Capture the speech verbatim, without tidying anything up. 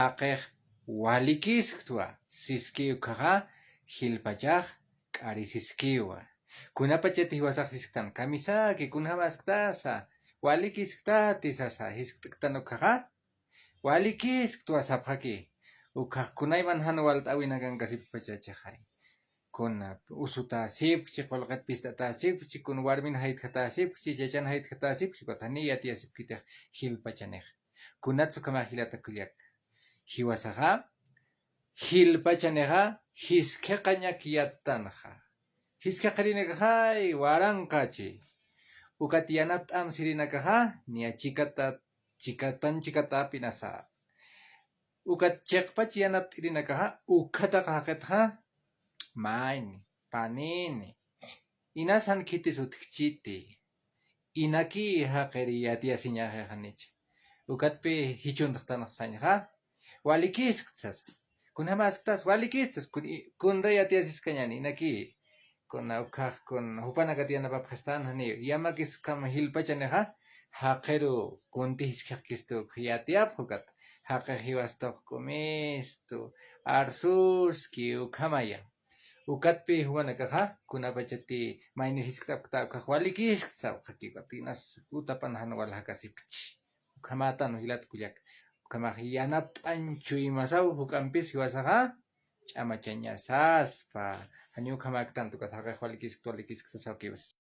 Jaqix walikisktwa siski, ukkhaxa jilpachax k'arisiskiwa. Kunapachati jiwasax sisktan, kamisaki, kunjamasktasa, walikisktati sasa jiskt'ktan ukkhaxa, walikisktwa sapxaki. Ukkhax kunayman jan walt'äwinakankasipkpachachixay. Kuna usutäsipkchi, qullqit pist'atäsipkchi, kun warmin jaytjatäsipkchi, chachan jaytjatäsipkchi, ukat janiy yatiyasipkitix jilpachanix. Kunats ukhamax jilata kullak. Jiwasaxa jilpachanixa jiskhaqañak yattanxa. Jiskhaqarinakaxay waranqachi. Ukat yanapt'am sirinakaxa niya chikata, chikatan chikatäpinasa. Ukat chiqpach yanapt'irinakaxa ukkhataq jaqitxa mayni, panini, inas jan khitis utjkchiti, inaki jaqiri yatiyasiñaxi janicha. Ukatpi jichhuntxtanx sañxa, walikiskt sasa. Kunjamasktasa, walikiskt sasa, kun, i, kunra yatiyasiskañäni, inaki. Kuna ukkhax kun jupanakat yanapapxastan janiw, yamakis ukham jilpachanixa, jaqiru kunti jiskhaqkistu yatiyapx ukat, jaqix jiwas tuqk'umistu, arsuski ukhamaya. Ukatpi jumanakaxa, kunapachati mayni jiskt'apkta ukkhax walikiskt sapxaki, ukat inas kutapan jan waljakasipkchi. Ukhamätan jilat kullak. Ukhamax yanapt'añ chuymasaw juk'ampis jiwasaxa ch'amachañasaspa. Janiw ukhamäktanti ukat jaqix walikiskt, walikiskt sasaw jiwasa.